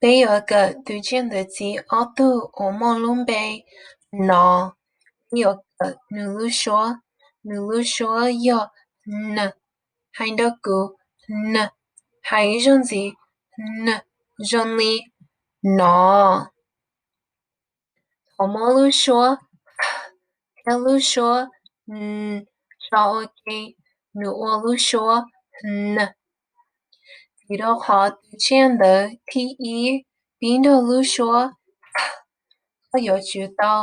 Peb yuav kawm tus tsiaj ntawv txiv ob tug uas muaj lub npe no. Peb yuav kawm nws lub suab. Nws lub suab yog n, hais nrog kuv, n, hais ib zaug ntxiv, n, zoo li no. Thaum muab lub suab, thiab lub suab, n, so ua ke, nws ua lub suab, n. Vim rau qhov tus tsiaj ntawv thib ib pib nrog lub suab, koj yuav tsum tau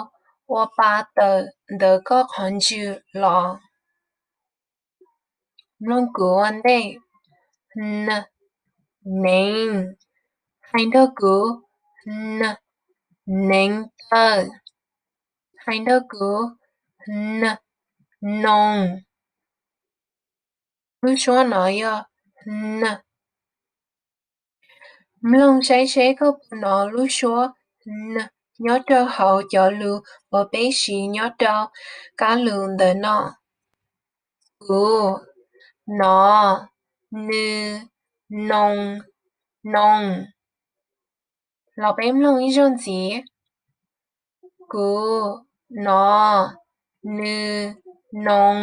ua pa tawm ntawm koj qhov ntswg los. Mloog kuv ua ntej, n, neev. Hais nrog kuv, n, neev taw. Hais nrog kuv, n, noog. Lub suab no yog, n. Mloog saib seb koj puas hnov lub suab, n, nyob rau hauv cov lus uas peb siv nyob rau kab lus ntawm no. Kuv, no, nws, noog, noog. Los peb mloog ib zaug ntxiv. Kuv, no, nws, noog,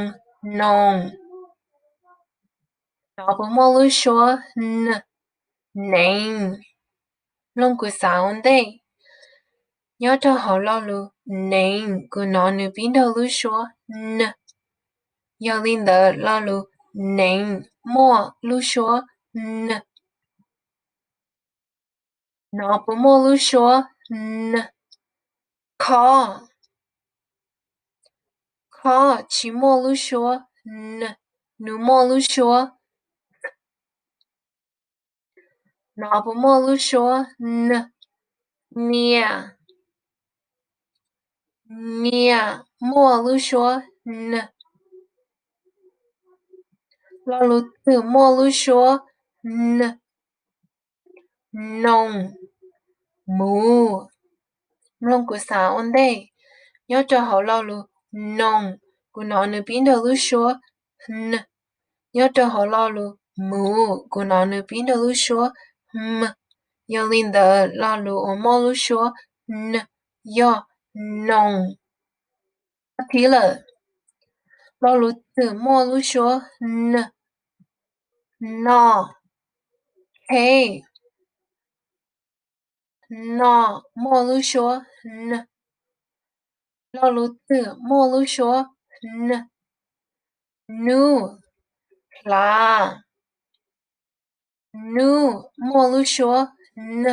noog. No puas muaj lub suab, n, neev? Mloog kuv xav ua ntej. Nyob rau hauv lo lus neev, kuv hnov nws pib nrog lub suab, n. Yog li ntawd lo lus neev muaj lub suab, n. No puas muaj lub suab, n? Khob. Khob tsis muaj lub suab, n. Nws muaj lub suab, k. No puas muaj lub suab, n? Niag. Niag muaj lub suab, n. Lo lus twg muaj lub suab, n? Noog, muv. Mloog kuv xav ua ntej. Nyob rau hauv lo lus noog, kuv hnov nws pib nrog lub suab, n. Nyob rau hauv lo lus muv, kuv hnov nws pib nrog lub suab, m. Yog li ntawd lo lus uas muaj lub suab, n, yog noog. Thib lawm, lo lus twg muaj lub suab, n? No, cake. No muaj lub suab, n. Lo lus twg muaj lub suab, n? Nub, hlav. Nub muaj lub suab, n.